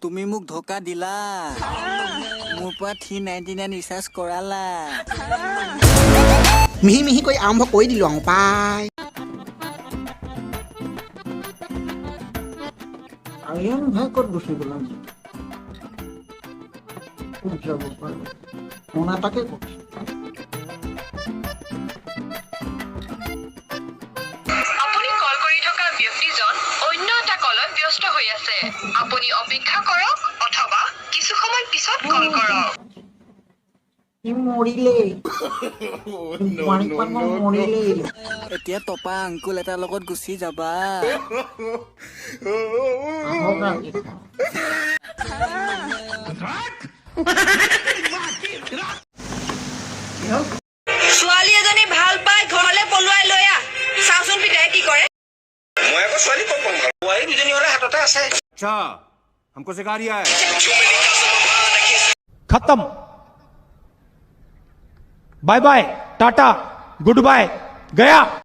তুমি মোক ধোকা দিলা, মোৰ পৰা 399 ৰিচাৰ্জ কৰালা। মিহি মিহি কৰি আৰম্ভ কৰি দিলো আৰু পাই। আৰিয়ান ভাই ক'ত গুচি গ'ল আজি? ক'ত যাব পাৰে? ফোন এটাকে কৰিছোঁ। আপুনি কল কৰি থকা ব্যক্তিজন অন্য এটা কলত ব্যস্ত হৈ আছে। আপুনি অপেক্ষা কৰক অথবা কিছু সময় পিছত কল কৰক। সি মৰিলেই, পানী মৰিলেই। এতিয়া টপা আংকুল এটাৰ লগত গুচি যাবা। আহক আজি। ছোৱালী এজনী ভাল পাই ঘৰলে পলুৱাই লৈ আহ, চাওচোন পিতাই কি কৰে। মই আকৌ ছোৱালী ক'ত পাম? ভাল বোৱাৰী দুজনী হ'লে হাততে আছে। अच्छा, हमको सिखा रिया है। खत्म, bye bye, tata, good bye, गया।